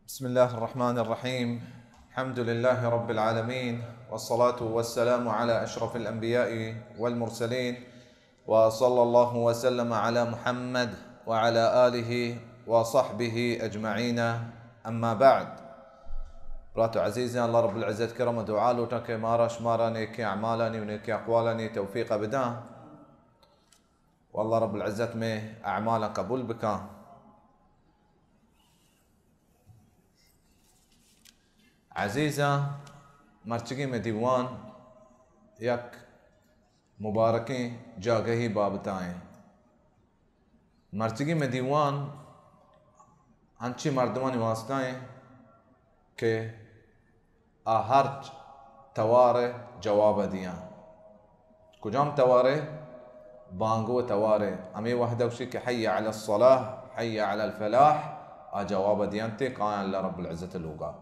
بسم الله الرحمن الرحيم. الحمد لله رب العالمين، والصلاة والسلام على أشرف الأنبياء والمرسلين، وصلى الله وسلم على محمد وعلى آله وصحبه أجمعين. أما بعد. برات عزيزان، الله رب العزة كرم دعاء لوٹا کہ مارا شمارا نیکیں اعمالانی و نیکیں اقوالانی توفیق بدان. واللہ رب العزت مئے اعمالاں قبول بکاں. عزیزاں، مرچگی مئے دیوان یک مبارکیں جاگہی بابتا ایں. مرچگی مئے دیوان انچیں مردمانی واسطہ ایں کہ آ ہرچ توار ء جواب ء دیاں. کجام توار ء؟ بانگو توار ء. ہمے وہد ء گوشی کہ حی علی الصلاح، حی علی الفلاح، آ جواب ء دیاں تے کایاں اللہ رب العزت ء لوگا.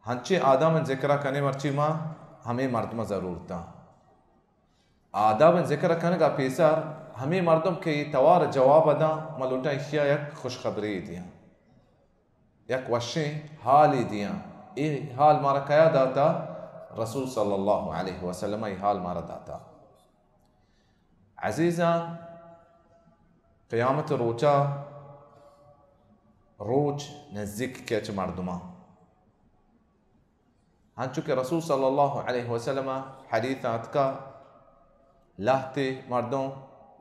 ہنچیں آدابیں ذکر ء کنے مرچی ما ہمے مردم ء ضرورتاں. آدابیں ذکر ء کنگ ء پیسر ہمے مردم کہ اے توار ء جواب ء داں، ما لوٹاں ایشی ء یک خوشخبری دیاں. یک وشیں حالے دیاں. اے حال مارا کیا داتا؟ رسول صلی اللہ علیہ وسلم اے حال مارا داتا. عزیزاں، قیامت روچا روچ نزیک کیچ مردماں. ہنچو کہ رسول صلی اللہ علیہ وسلم حدیث آتکا، لہتے مردم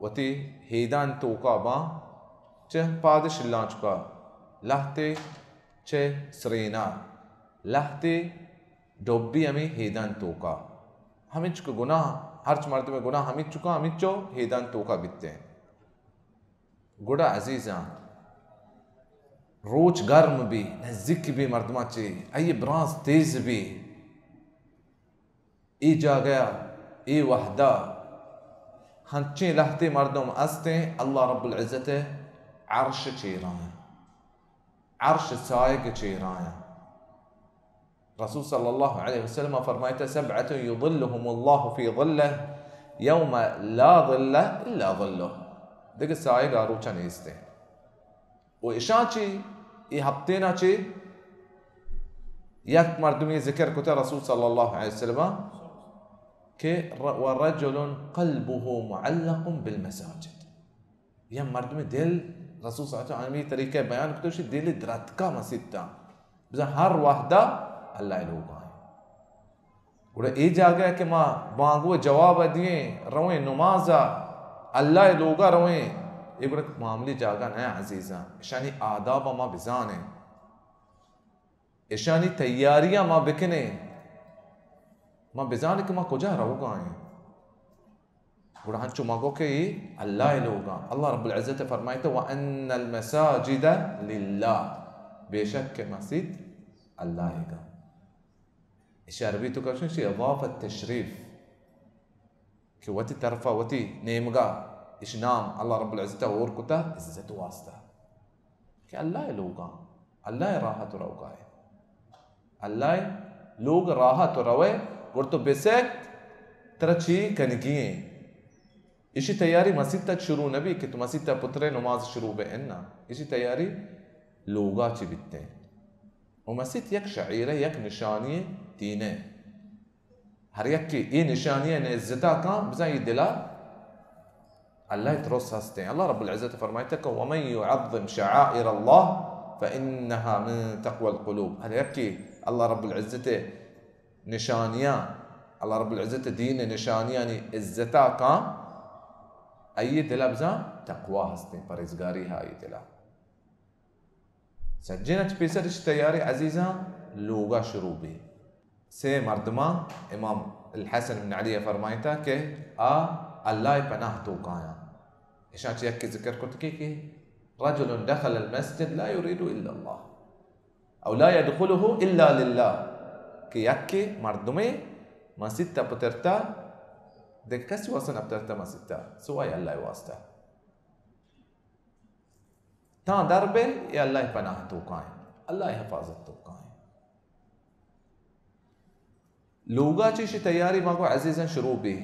وتی ہیدان توکا باں، چہ پادش لانچکا، لہتے چہ سرینا، لہتے ڈوبی ہمیں ہیدان توکا. ہمینچک گناہ، ہرچ مردم گناہ ہمینچکا، ہمینچو ہیدان توکا بیتے. گڑا عزیزاں، روچ گرم بی، نزیک بی مردماں چی، اے برانز تیز بی. اے جاگہ، اے وہدا ہنچیں لہتے مردم استیں، اللہ رب العزت عرش چیرائیں، عرش سائگ چیرائیں. رسول صلی اللہ علیہ وسلم فرمائتا، سبعة يظلهم الله في ظله يوم لا ظل إلا ظله. دگہ سائگ آ روچا نیستیں. و اشاں چی، اے ہفتینا چی، یک مردمی ذکر کتا رسول صلی اللہ علیہ وسلم کہ ر-، ورجل قلبه معلق بالمساجد. یا مردم دل، رسول صلی اللہ علیہ وسلم ہمیں طریقہ بیان کتو شی دل درتکا مسیتا. بزن ہر وحدہ اللہ لوگا ہیں. گڑا اے جاگہ کہ ما بانگو جواب دییں، رویں نمازا، اللہ لوگا رویں، اے گڑا معمولی جاگہ نہ عزیزاں. اشانی آداب ما بزانیں. اشانی تیاریاں ما بکنیں، ما بزانیں کہ ما کجا روگا ایں. گڑا ہنچو ما گو کہ اے اللہ لوگاں. اللہ رب العزت فرمائیتا، وأن المساجد لله، بے شک کہ مسیت اللہ گا. اش عربی تو کشن شی اضافت تشریف. کہ وتی طرفا وتی نیمگا اش نام اللہ رب العزت اور کتا عزت واسطہ کہ اللہ لوگاں، اللہ راہ تو روگائے، اللہ لوگ راہ تو روے، گڑ تو بسک ترا چی کنگی ہیں. اشی تیاری مسیت تک شروع نبی کہ تو مسیت تک پترے نماز شروع بے، انا، اشی تیاری لوگا چی بیتے. و مسیت یک شعیرے، یک نشانی دینے. ہر یکے اے نشانی ء عزتا کاں، بزاں اے دلا اللہ ء ترس ہستیں. اللہ رب العزت فرمائیتا کہ ومن يعظم شعائر الله فإنها من تقوى القلوب. ہر یکے اللہ رب العزت نشانیاں، اللہ رب العزت دین نشانیانی عزتا کاں، ای دلا بزاں تقوی ہستیں، پرہیزگاری ہا ای دلا. سجین اچ پیسر اچ تیاری عزیزاں لوگا شروع بی. سے مردماں امام الحسن بن علی فرمائیتا کہ آ اللہ پناہ تو کایاں. اشاں چہ یکے ذکر کت کہ، کہ رجل دخل المسجد لا يريد الا الله او لا يدخله الا لله، کہ یکے مردمے مسیت پترتا، دگہ کسی واسطہ نہ پترتا مسیت، سوائے اللہ واسطہ. تاں در بے، اے اللہ پناہ توکائیں، اللہ حفاظت توکائیں. لوگا چیشی تیاری ما گو عزیزاں شروع بی.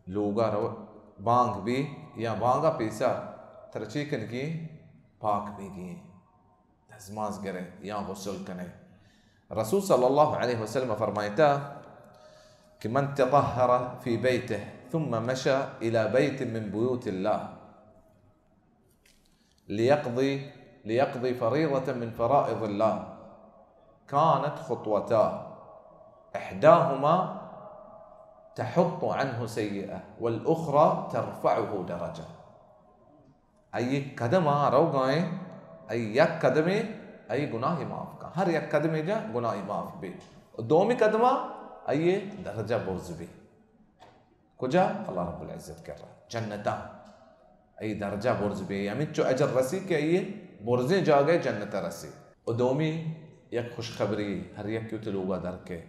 لوگا رو بانگ بی یا بانگا پیسا ترچی کنگی پاک بیگی. در ازماز گرے یا غسل کنے۔ رسول صلی اللہ علیہ وسلم فرمائتا کہ من تطہر فی بیتہ ثم مشى الی بیت من بیوت اللہ لیقضی، لیقضی فریضة من فرائض اللہ کانت خطوتاه احداهما تحط عنه سیئة والاخری ترفعه درجة۔ آئی قدم آ روگائیں، آئی یک قدمے آئی گناہ معاف کا، ہر یک قدمے جا گناہ معاف بی۔ و دومی قدم آ آئی درجہ برز بی۔ کجا؟ اللہ رب العزت کرا، جنتا۔ آئی درجہ برز بی، ہمینچو اجر رسی کہ آئی برزیں جاگہ جنتا رسی۔ و دومی یک خوشخبری ہر یک وتی لوگا در کے۔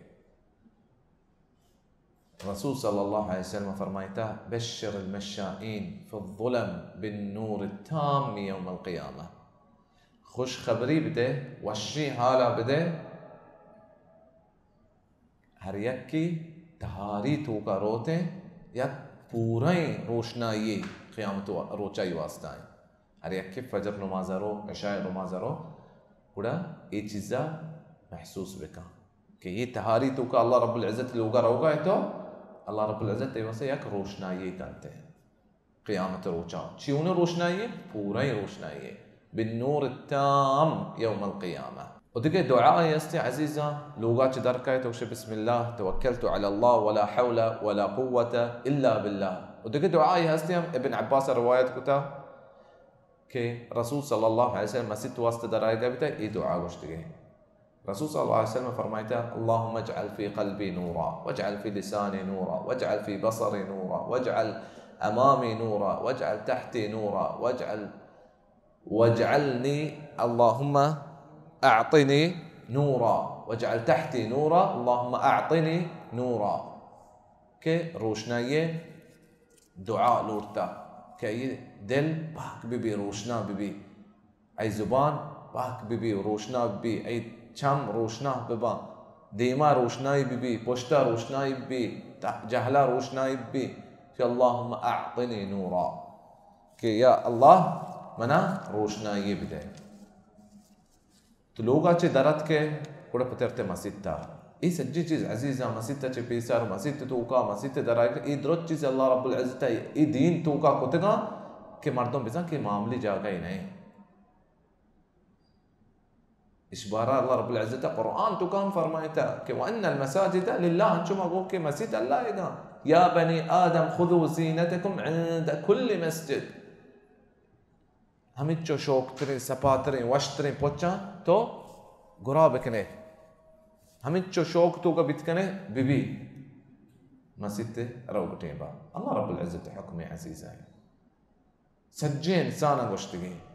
رسول صلی اللہ علیہ وسلم فرمائتا، بشر المشائین فی الظلم بالنور التام یوم القیامہ۔ خوشخبری بدے، وشی حالا بدے، ہر یکی تہاری توکا روتیں یک پورئیں روشنائی قیامت و روچائی واسطہ ہیں۔ ہر یکی فجر نماز رو، عشاء نماز رو، گڑا اے چیزا محسوس بکن کہ اے تہاری توکا اللہ رب العزت لوگا روگا ہے تو اللہ رب العزت تے واسطہ یک روشنائی کنتے۔ قیامت روچا چیونیں روشنائی ہے؟ پورئیں روشنائی ہے۔ بالنور التام یوم القیامہ۔ و دگہ دعائے ہستے عزیزاں، لوگا چہ در کئے تو گوشے، بسم اللہ توکلت علی اللہ ولا حول ولا قوة الا باللہ۔ و دگہ دعائے ہستے ہم ابن عباس روایت کتا کہ رسول صلی اللہ علیہ وسلم مسیت واسطہ در آئیگا بیتا، اے دعا گوشتگے۔ رسول صلی اللہ علیہ وسلم فرمائتا، اللهم اجعل في قلبي نورا، واجعل في لساني نورا، واجعل في بصري نورا، واجعل أمامي نورا، واجعل تحتي نورا، واجعل، واجعلني، اللهم أعطني نورا، واجعل تحتي نورا، اللهم أعطني نورا۔ کہ روشنائی دعا لوٹتا کہ آئی دل پاک بہ بی، روشنا بہ بی، آئی زبان پاک بہ بی و روشنا بہ بی، آئی چم روشنا بہ باں، دیما روشنائی بہ بی، پشتا روشنائی بہ بی، تا-، جہلا روشنائی بہ بی۔ کہ اللهم اعطنی نورا، کہ یا اللہ منا روشنائی بدے۔ تو لوگا چہ در اتکے، گڑا پترتے مسیتا۔ اے سجیں چیز عزیزاں، مسیتا چہ پیسر، مسیت توکا، مسیت درائے، اے درست چیز اللہ رب العزت ء اے دین توکا کتگاں کہ مردم بزاں کہ معاملی جاگہ ہی نہیں۔ اشبارا اللہ رب العزت قرآن توکا ہم فرمائتا کہ وان المساجد للہ، انچو ما گو کہ مسیت اللہ ء گا۔ یا بنی آدم خذوا زینتکم عند کل مسجد۔ ہمینچو شوکتریں، سپاتریں، وشتریں پچاں تو گرا بکنے۔ ہمینچو شوک توکا بیت کنے بہ بی۔ مسیت روگ ٹیمبا اللہ رب العزت حکم عزیز ہیں۔ سجیں انسان گوشتگیں۔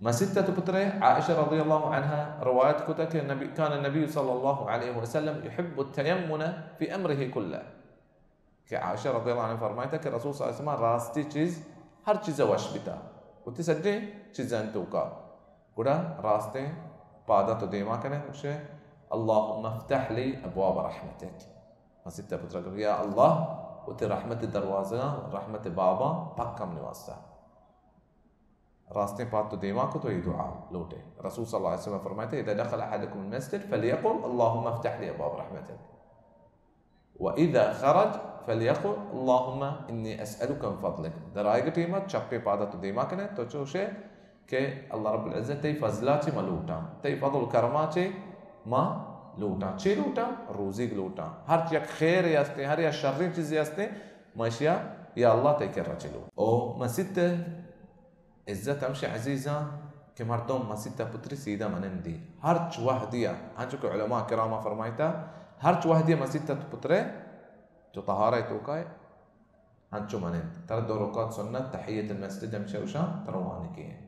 مسیت تو پترے عائشہ رضی اللہ عنہا روایت کتا کہ نبی، کان النبی صلی اللہ علیہ وسلم یحب التیمن فی امرہ کلہ۔ کہ عائشہ رضی اللہ عنہا فرمائتا کہ رسول صلی اللہ علیہ وسلم راستی چیز ہر چیز وش بیتا، وتی سجیں چیزاں توکا۔ گڑا راستیں پادا تو دیما کنے، گوشے، اللهم افتح لی ابواب رحمتک۔ مسیت پترا گوشے، یا اللہ، وتی رحمت دروازگاں، رحمت باباں پک کم نی واسطہ۔ راستیں پاد تو دیما کو تو اے دعا لوٹے۔ رسول صلی اللہ علیہ وسلم فرمائتا، اذا دخل احدکم المسجد فلیقل اللهم افتح لی ابواب رحمتک۔ و اذا خرج فلیقل اللهم انی اسألک من فضلک۔ در آیگ ٹیما چپیں پادا تو دیما کنے تو چوشے کہ اللہ رب العزت تئی فضلا چے ما لوٹاں، تئی فضل و کرما چے ما لوٹاں۔ چے لوٹاں؟ روزیگ لوٹاں۔ ہر یک خیر ہستیں، ہر یک شریں چیزے ہستیں، ما اشیا یا اللہ تئی کرا چے لوٹ۔ او مسیت عزت ہمشی عزیزاں کہ مردم مسیت ء پتری سیدھا منندی۔ ہرچ وہدی ء، ہنچو کہ علماء کرام ء فرمائتا، ہرچ وہدی ء مسیت ء پترے تو طہارہ ء توکا ئے، ہنچو منند۔ ترا دو رکعت سنت تحیت المسجد ہمشی گوشاں تروانی کی ہیں۔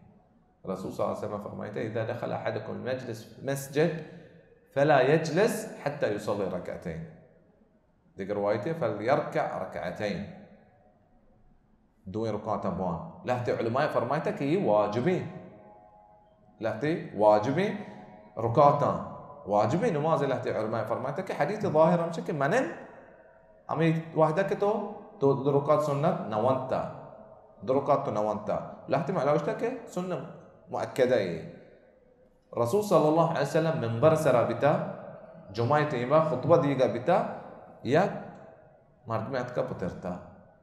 رسول صلی اللہ علیہ وسلم فرمائتا، اذا دخل احدکم المجلس، مسجد، فلا یجلس حتی یصلی رکعتین۔ دگہ روایتے، فلیرکع رکعتین، دوئیں رکعتاں بوان۔ لہتے علماء فرمائتا کہ یہ واجبیں، لہتے واجبیں رکعتاں، واجبیں نماز۔ لہتے علماء فرمائتا کہ حدیث ظاہر ہمشہ کہ منن ہمیں وحدہ کہ تو، تو دو رکعت سنت نہ ونتا، دو رکعت تو نہ ونتا۔ لہتے معنی گوشتا کہ سنت مؤکدہ ہے۔ رسول صلی اللہ علیہ وسلم ممبر سرا بیتا، جمعہ ٹیما خطبہ دیگا بیتا، یک مردم اتکا پترتا،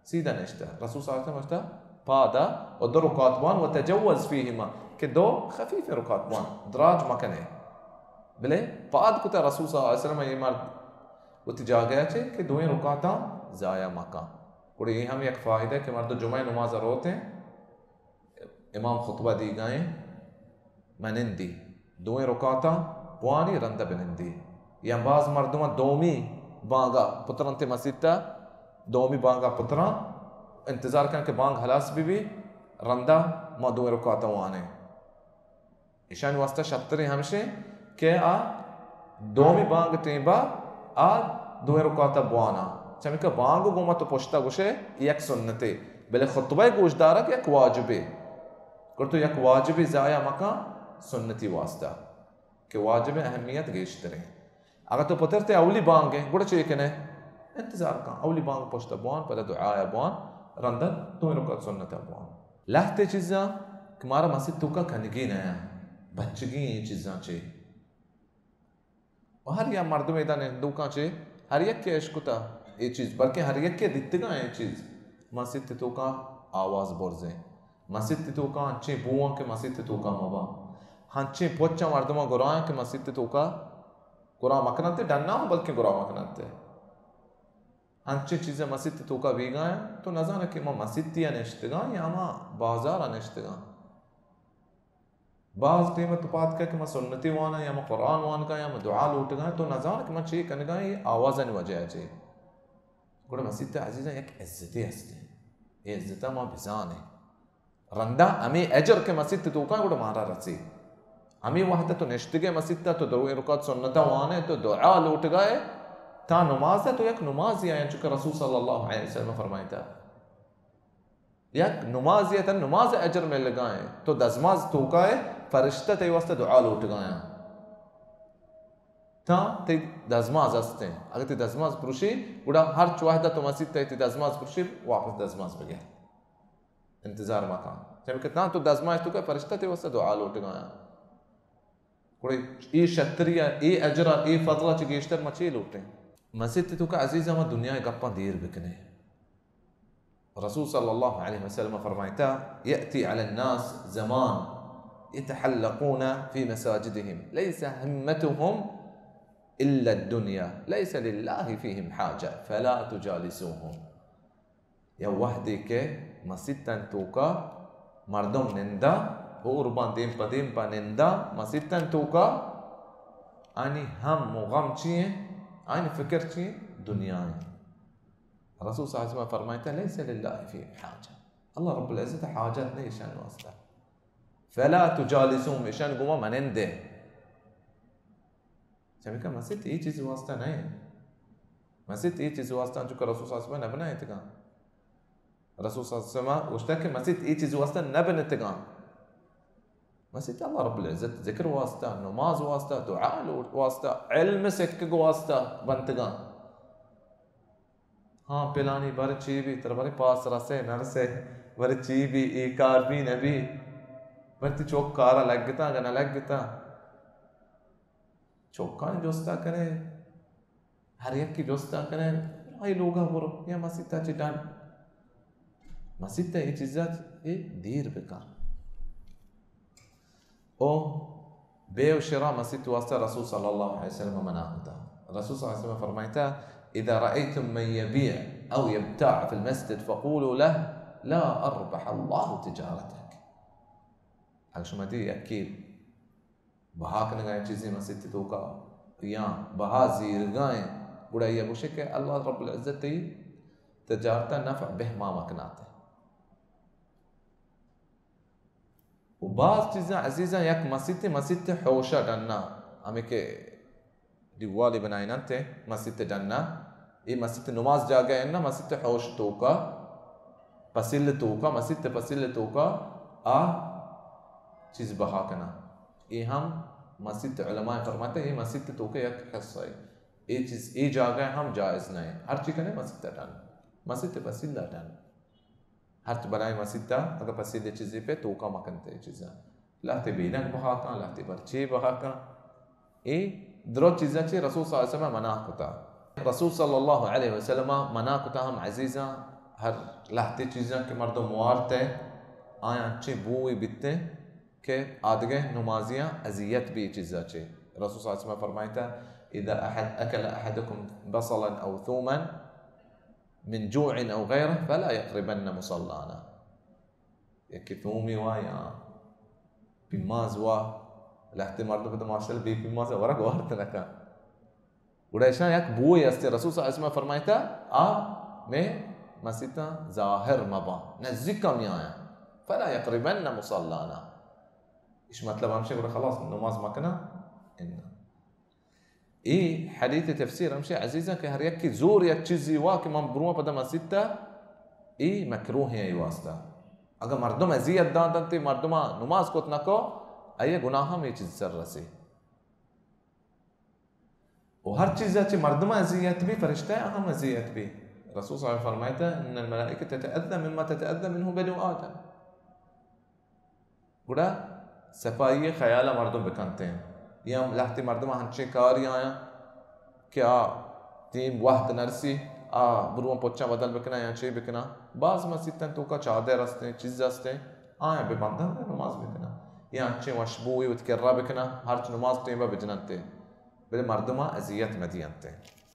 سیدھا نشتا۔ رسول صلی اللہ علیہ وسلم گوشتا، پادا و دو رکعت بوان و تجوز فیہما، کہ دو خفیف رکعت بوان، دراج مکنے۔ بلے پاد کتا رسول صلی اللہ علیہ وسلم، یہ مرد وتی جاگہ چے کہ دوئیں رکعتاں ضائع مکن۔ گڑا یہ ہم یک فائدہ کہ مردم جمعہ نماز روتیں، امام خطبہ دیگائیں، منندی، دوئیں رکعتاں بوانی، رندہ بنندی۔ یا باز مردماں دومی بانگا پترنت مسیتا، دومی بانگا پتراں، انتظار کن کہ بانگ ہلاس بی بی، رندہ ما دوئیں رکعتاں وانیں۔ ایشانی واسطہ شرتریں ہمشیں کہ آ دومی بانگ ٹیمبا آ دوئیں رکعتا بوانا۔ چمیکہ بانگ گوما تو پشتا گوشے یک سنتے، بلے خطبہ گوشدارگ یک واجبے۔ گر تو یک واجبی ضائع مکن سنتی واسطہ، کہ واجب اہمیت گیشتریں۔ اگہ تو پترتے اولی بانگ ایں، گڑا چے کنے؟ انتظار کن۔ اولی بانگ پشتا بوان، پدا دعایا بوان، رندا دوئیں رکعت سنتا بوان۔ لہتے چیزاں کہ مارا مسیت توکا کنگی نیا، بچگی ایں چیزاں چے۔ و ہر یا مردم ادا نندوکاں چے، ہر یک کے اشکتا اے چیز، بلکہ ہر یک کے دیتگاں اے چیز۔ مسیت توکا آواز برزیں۔ مسیت توکا انچیں بوان کہ مسیت توکا مباں۔ ہنچیں پچاں مردماں گرایاں کہ مسیت توکا گرا مکننت، ڈنا ہوں بلکہ گرا مکننت۔ انچیں چیزیں مسیت توکا بیگا انت، تو نزانے کہ ما مسیتی ء نشتگاں یا ما بازار ء نشتگاں۔ باز ٹیم تو پاد کئے کہ ما سنتی واناں یا ما قرآن وانگاں یا ما دعا لوٹگاں، تو نزانے کہ ما چی کنگاں، یہ آوازانی وجہ ء چے۔ گڑا مسیت عزیزاں یک عزتے ہستیں، یہ عزت ما بزانیں۔ رندا ہمے اجر کہ مسیت توکا گڑا مارا رسی۔ ہمے وحدہ تو نشتگے مسیت تو درویں رکعت سنتا وانے، تو دعا لوٹگائے، تا نماز تو یک نمازی آئیں، چونکہ رسول صلی اللہ علیہ وسلم فرمائیتا، یک نمازی تا نماز اجر ملگائیں، تو دزماز توکائے، فرشتہ تے واسطہ دعا لوٹگائیں۔ تا تی دزماز ہستیں، اگر تی دزماز پروشی، گڑا ہر چوہدہ تو مسیت تی دزماز پروشی، واپس دزماز بگیر۔ انتظار مکن۔ چمیکہ تاں تو دزماز توکا فرشتہ تے واسطہ دعا لوٹگایا۔ گڑا اے شتریا، اے اجرا، اے فضلا چہ گیشتر ما چے لوٹیں؟ مسیت توکا عزیزاں ما دنیا گپاں دیر بکنیں۔ رسول صلی اللہ علیہ وسلم فرمائتا، یأتی علی الناس زمان یتحلقون فی مساجدهم لیس همتهم الا الدنیا لیس للہ فیهم حاجہ فلا تجالسوهم۔ یا وہدے کہ مسیتاں توکا مردم نندا، ہور باں دیم پہ دیم پہ نندا، مسیتاں توکا آنی ہم و غم چی ہیں؟ آنی فکر چی ہیں؟ دنیا ہیں۔ رسول صلی اللہ علیہ وسلم فرمائتا، لیس للہ فی حاجہ۔ اللہ رب العزت حاجت نہیں ایشان واسطہ۔ فلا تجالسوهم، ایشان گوما منندے۔ چمیکہ مسیت اے چیز واسطہ نہ انت۔ مسیت اے چیز واسطہ، چونکہ رسول صلی اللہ علیہ وسلم نہ بنائیتگاں۔ رسول صلی اللہ علیہ وسلم گوشتا کہ مسیت اے چیز واسطہ نہ بنتگاں۔ مسیت اللہ رب العزت ذکر واسطہ، نماز واسطہ، دعا لوٹ واسطہ، علم سکگ واسطہ بنتگاں۔ ہاں، پلانی بر چی بی، تر بر پاس رسے، نہ رسے، بر چی بی، اے کار بی، نہ بی۔ بر تی چوک کارا لگتا، گنا لگتا۔ چوکانی جستا کنے، ہر یکی جستا کنے، آئی لوگا برو، یا مسیتا چی ڈن۔ مسیتا اے چیزا چی دیر بکن۔ او بے و شرا مسیت واسطہ رسول صلی اللہ علیہ وسلم منع کتا۔ رسول صلی اللہ علیہ وسلم فرمائتا، اذا رأيتم من يبيع او يبتاع في المسجد فقولوا له لا اربح الله تجارتك۔ اگر شما دی یکی بہا کنگائیں چیزیں مسیت توکا یا بہا زیرگائیں، گڑا یہ گوشے کہ اللہ رب العزت تی تجارتا نفع بہ ما مکناتے۔ و باز چیزاں عزیزاں یک مسیت، مسیت حوشہ ڈنا، ہمیں کہ دیوالی بنائیننت مسیت ڈنا، اے مسیت نماز جاگہ ہے نا، مسیت حوش توکا، پسیل توکا، مسیت پسیل توکا آ چیز بہا کنا۔ اے ہم مسیت علماء فرماتے، اے مسیت توکا یک حصہ ہے۔ اے چیز، اے جاگہ ہم جائز نہیں۔ ہر چی کنے مسیت ڈن، مسیت پسیل ڈن۔ ہرچ بلائیں مسیتا، اگہ پسیلے چیزے پہ توکا مکنتے چیزاں۔ لہتے بینگ بہا کن، لہتے برچی بہا کن۔ اے درو چیزاں چی رسول صلی اللہ علیہ وسلم منع کتا۔ رسول صلی اللہ علیہ وسلم منع کتا ہم عزیزاں، ہر لہتے چیزاں کہ مردم وارتے، آیاں چی بوئی بیتے کہ آدگہ نمازیاں اذیت بی چیزا چی۔ رسول صلی اللہ علیہ وسلم فرمائتا، اذا احد اکل احدکم بصلا او ثوما من جوع او غیره فلا یقربن مصلانا۔ یکے تومی وا یا پیماز وا، لہتے مردم پدا ماشاءاللہ بے پیماز ورگ وارت نہ کن۔ گڑا اشاں یک بوئے استے، رسول صلی اللہ علیہ وسلم فرمائتا، آ میں مسیتاں ظاہر مباں، نزدیک کم آیاں، فلا یقربن مصلانا۔ اش مطلب ہمشہ گڑا خلاص نماز مکنا۔ انا اے حدیث تفسیر ہمشہ عزیزاں کہ ہر یکی زور یک چیزی وا کہ من برواں پدا مسیت تا، اے مکروہ ہیں اے واسطہ۔ اگر مردم اذیت دان دنتے، مردم نماز کت نکو، اے گناہ ہم اے چیز سر رسے۔ و ہر چیز چہ مردم اذیت بی، فرشتہ ہم اذیت بی۔ رسول صلی اللہ علیہ وسلم فرمائتا، ان الملائکة تتأذى مما تتأذى منه بنو آدم۔ گڑا صفائی خیال مردم بکنتے ہیں۔ یا لہتے مردم ہنچیں کاری آیاں کہ آ دیم وہد نرسی، آ برواں پچاں بدل بکنا یا چے بکنا۔ باز مسیتن توکا چادر ہستیں، چیز ہستیں، آیاں بہ بندن نماز بکنا۔ یا ہنچیں وشبوئی وت کرا بکنا، ہرچ نماز ٹیمبا بجننتے۔ بلے مردماں اذیت مدینتے۔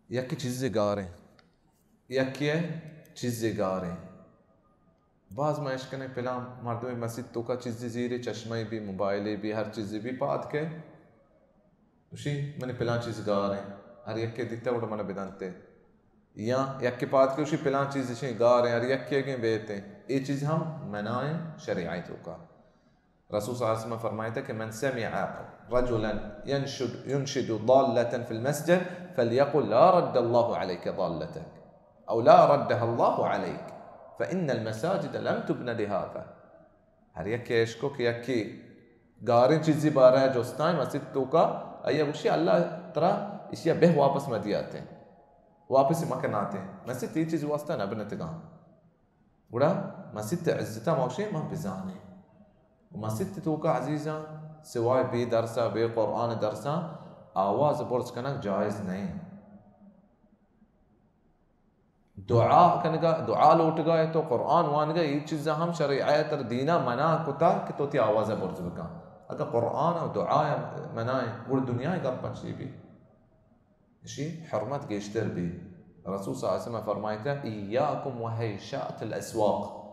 یکی چیزے گاریں، یکی چیزے گاریں۔ باز ما اشکنیں پلان مردمے مسیت توکا چیزی زیری، چشمہ بی، موبائلے بی، ہر چیزی بی، پاد کے گوشی منی پلان چیز گاریں، ہر یکے دیتا گڑا من بدنتے۔ یا یکے پاد کے گوشی پلان چیز اشیں گاریں، ہر یکے گیں بیتیں۔ اے چیز ہم منائیں شریعت توکا۔ رسول صلی اللہ علیہ وسلم فرمائتا کہ من سمع رجلا ينشد، ينشد ضالة في المسجد فليقل لا رد الله عليك ضالتك، او لا ردها الله عليك، فإن المساجد لم تبن لهذا۔ ہر یکے اشکو کہ یکے گاریں چیزی بارہ جستائیں مسیت توکا، آیا گوشی اللہ ترا اشیا بہ واپس مدیاتے، واپس مکناتے۔ مسیت اے چیز واسطہ نہ بنتگاں۔ گڑا مسیت عزتا ما گوشیں ما بزانیں۔ و مسیت توکا عزیزاں، سوائے بے درسا، بے قرآن درسا، آواز برز کنگ جائز نہیں۔ دعا کنگا، دعا لوٹگا ہے تو قرآن وانگا، یہ چیزا ہم شریعت دینا منع کتا کہ تو تی آواز برز بکن۔ اگر قرآن و دعا منع ہے، گڑ دنیا گپ چی بی؟ اشی حرمت گیشتر بی۔ رسول صلی اللہ علیہ وسلم فرمائتا، ایاکم و حیشات الاسواق۔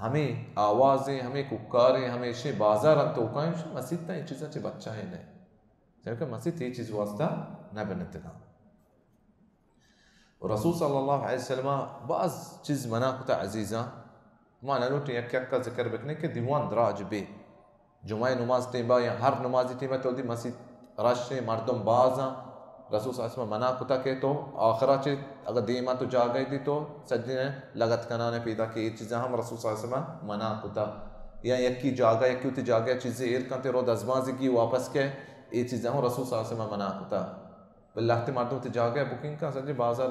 ہمیں آوازیں، ہمیں کوکاریں، ہمیں اشیں بازار انت توکائیں، مسیت تا یہ چیزاں چہ بچائیں نہیں۔ چونکہ مسیت یہ چیز واسطہ نہ بنتگاں۔ و رسول صلی اللہ علیہ وسلم باز چیز منع کتا عزیزاں۔ ما نہ لوٹیں یک یک ذکر بکنیں کہ دیوان دراج بی۔ جمعہ نماز ٹیمبا یا ہر نمازی ٹیمبا تو دی مسیت رشیں، مردم بازاں۔ رسول صلی اللہ علیہ وسلم منع کتا کہ تو آخرا چے اگر دیما تو جاگہ دی تو سجنے لگت کنانے پیدا کہ یہ چیزاں ہم رسول صلی اللہ علیہ وسلم منع کتا۔ یا یکی جاگہ، یکی وتی جاگہ چیزے ایر کنتے رو دزبازی گی واپس کے، یہ چیزاں ہم رسول صلی اللہ علیہ وسلم منع کتا۔ بلے لہتے مردم وتی جاگہ بکنگ کن سجے بازار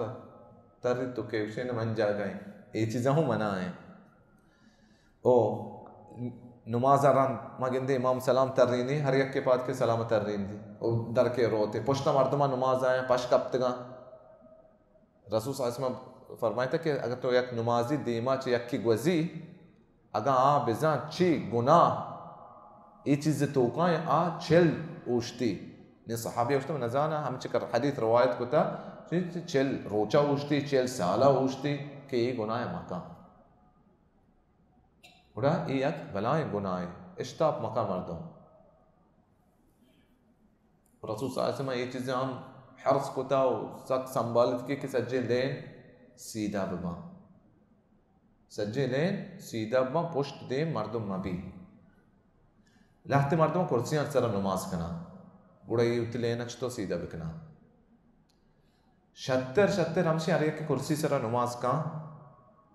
تری تو کہ گوشے نہ من جاگہ ہیں۔ یہ چیزاں ہم منع ہیں۔ او نماز رند ما گندے امام سلام ترینی، ہر یک کے پاد کے سلام ترینی۔ او در کے روتے۔ پشت مردمان نماز آئیں، پش کپتگاں۔ رسول صلی اللہ علیہ وسلم فرمائتا کہ اگر تو یک نمازی دیما چہ یکی گوزی، اگاں آ بزاں چی گناہ اے چیز توکاں آ چل اوشتی۔ نے صحابی اوشتم نزانا ہم چکر حدیث روایت کتا، چی چل روچا اوشتی، چل سالا اوشتی کہ اے گناہ مکاں۔ گڑا اے یک بلائیں گناہ، اشتاپ مکاں مردم۔ رسول صلی اللہ علیہ وسلم یہ چیزیں ہم حرص کتا و سک سنبھالت کہ، کہ سجے لین سیدھا بباں۔ سجے لین سیدھا بباں، پشت دیم مردم مبی۔ لہتے مردم کرسیاں سر نماز کنا۔ گڑا یہ وتی لین چطور سیدھا بکنا؟ شتر شتر ہمشی ہر یک کرسی سرا نماز کن۔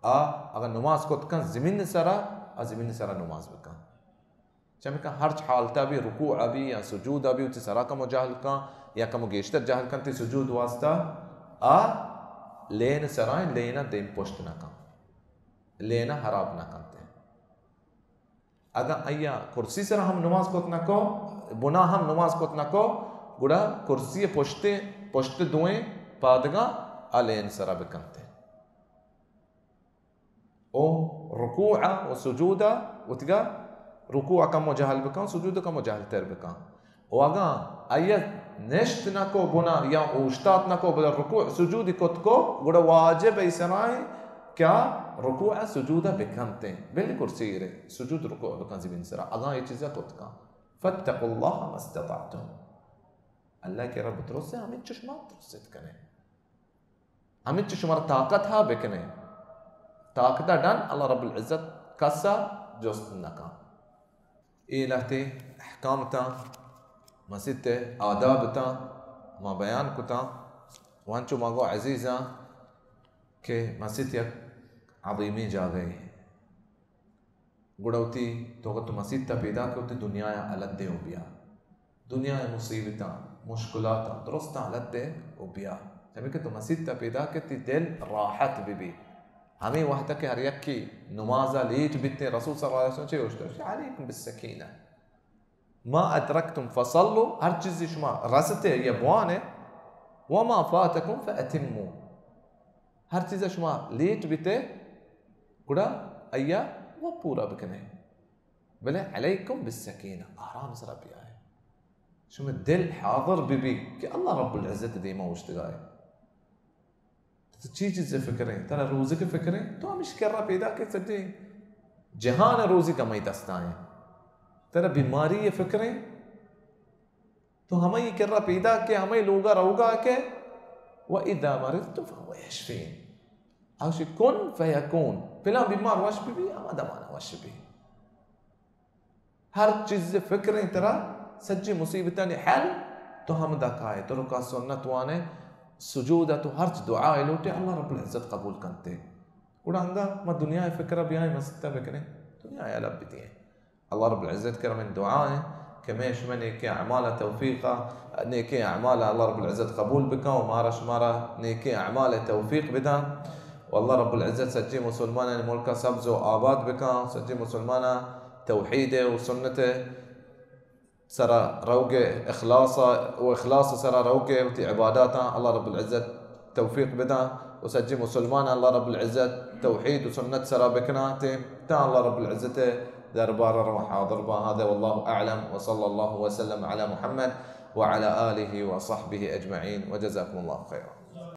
آ اگر نماز کت کن زمین سرا، آ زمین سرا نماز بکن۔ چمیکہ ہرچ حالتا بی، رکوع بی یا سجود بی، وتی سرا کمو جہل کن یا کمو گیشتر جہل کن تی سجود واسطہ، آ لین سرائیں، لینا دیم پشت نہ کن، لینا حراب نہ کنتے۔ اگاں آئی ءَ کرسی سرا ہم نماز کت نہ کو، بنا ہم نماز کت نہ کو، گڑا کرسی پشت، پشت دوئیں پادگاں آ لین سرا بکنت۔ او رکوع و سجود وتگا، رکوع کمو جہل بکن، سجود کمو جہل تر بکن۔ و اگاں آئی ءَ نشت نہ کو بنا یا اوشتات نہ کو، بلے رکوع سجودی کت کو، گڑا واجب ای سرائیں کہ آ رکوع سجود بکنتیں۔ بل کرسی رے، سجود رکوع بکن زمین سرا، اگاں یہ چیزا کت کن۔ فاتقوا الله ما استطعتم۔ اللہ کرا بترسے، ہمینچو شما ترست کنے۔ ہمینچو شمارا طاقت ہا بکنے۔ طاقت ڈن اللہ رب العزت کسا جست نکن۔ اے لہتے احکام تاں، مسیت آداب تاں، ما بیان کتاں۔ وانچو ما گو عزیزاں کہ مسیت یک عظیمی جاگہے۔ گڑا وتی تو، تو مسیت ءَ پیداک ئے، وتی دنیا ءَ الد دے و بیا۔ دنیا ءِ مصیبتاں، مشکلاتاں، درستاں الد دے و بیا۔ ہمے کہ تو مسیت ءَ پیداک ئے، تی دل راحت بہ بی۔ ہمے وہد کہ ہر یکی نماز ءَ لیٹ بیتیں، رسول صلی اللہ علیہ وسلم چے گوشت؟ علیکم بالسکینہ۔ ما ادرکتم فصلوا، ہر چیزی شما رستے یا بوانے، وما فاتکم فاتموا، ہر چیز شما لیٹ بیتے، گڑا آئی ءَ و پورا بکنے۔ بلے علیکم بالسکینہ، آرام سرا بیائے۔ شما دل حاضر بہ بی کہ اللہ رب العزت دیما اوشتگائے۔ تو چی چیز فکریں؟ ترا روزی کے فکریں؟ تو ہمیش کرا پیداک ئے، سجیں جہان روزی کمئی دستائیں۔ ترا بیماری فکریں؟ تو ہمئی کرا پیداک ئے، ہمئی لوگا روگا کہ، و اذا مرضت فهو یشفین۔ اوشی کن فیکون۔ پلان بیمار وش بی بی، ہما دمانا وش بی۔ ہر چیز فکریں ترا، سجی مصیبتانی حل، تو ہمدا کائے، تو رکع سنت وانے، سجود تو ہرچ دعا لوٹے، اللہ رب العزت قبول کنتے۔ گڑا انگا ما دنیا فکر بیائیں مسیت بکنیں، دنیا الگ بیتیں۔ اللہ رب العزت کرا من دعا ایں کہ میں شمے نیکیں اعمال توفیق، نیکیں اعمال اللہ رب العزت قبول بکن و مارا شمارا نیکیں اعمال توفیق بدن۔ و اللہ رب العزت سجی مسلمانانی ملک سبز و آباد بکن، سجی مسلمانا توحید و سنت سرا روگ اخلاص و اخلاص سرا روگ وتی عباداتاں اللہ رب العزت توفیق بدن و سجی مسلمان اللہ رب العزت توحید و سنت سرا بکناتے تا اللہ رب العزت دربار رو حاضر با۔ هذا والله أعلم، وصلى الله وسلم على محمد وعلى آله وصحبه أجمعين، وجزاكم الله خيرا۔